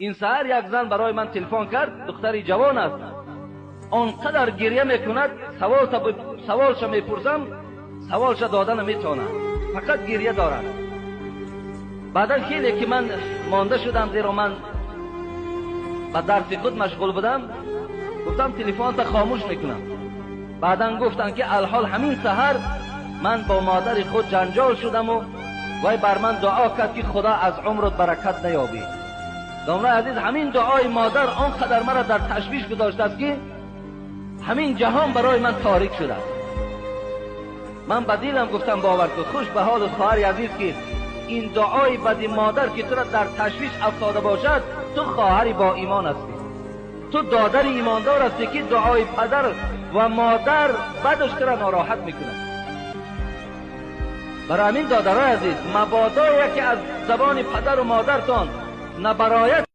Ин саҳар як зан барои ман телефон кард, духтари ҷавон аст. Он қадар гиря мекунад, саволша мепурсам, саволша дода наметавонад, фақат гиря дорад. Баъдан хеле ки ман монда шудам, зеро ман ба дарси худ машғул будам, гуфтам телефонта хомӯш мекунам. Баъдан гуфтам ки алҳол ҳамин саҳар ман бо модари худ ҷанҷол шудаму вай бар ман дуо кард, ки Худо аз умрут баракат наёбӣ. Домлаи азиз, ҳамин дуои модар он қадар маро дар ташвиш гузоштааст, ки ҳамин ҷаҳон барои ман торик шудааст. Ман ба дилам гуфтам: бовар кун, хуш ба ҳоли хоҳари азиз, ки ин дуои бади модар ки туро дар ташвиш афтода бошад, ту хоҳари боимон ҳастӣ, ту додари имондор ҳастӣ, ки дуои падар ва модар бадаш туро нороҳат мекунад. Барои ҳамин, додарои азиз, мабодо яке аз забони падару модартон набарояд.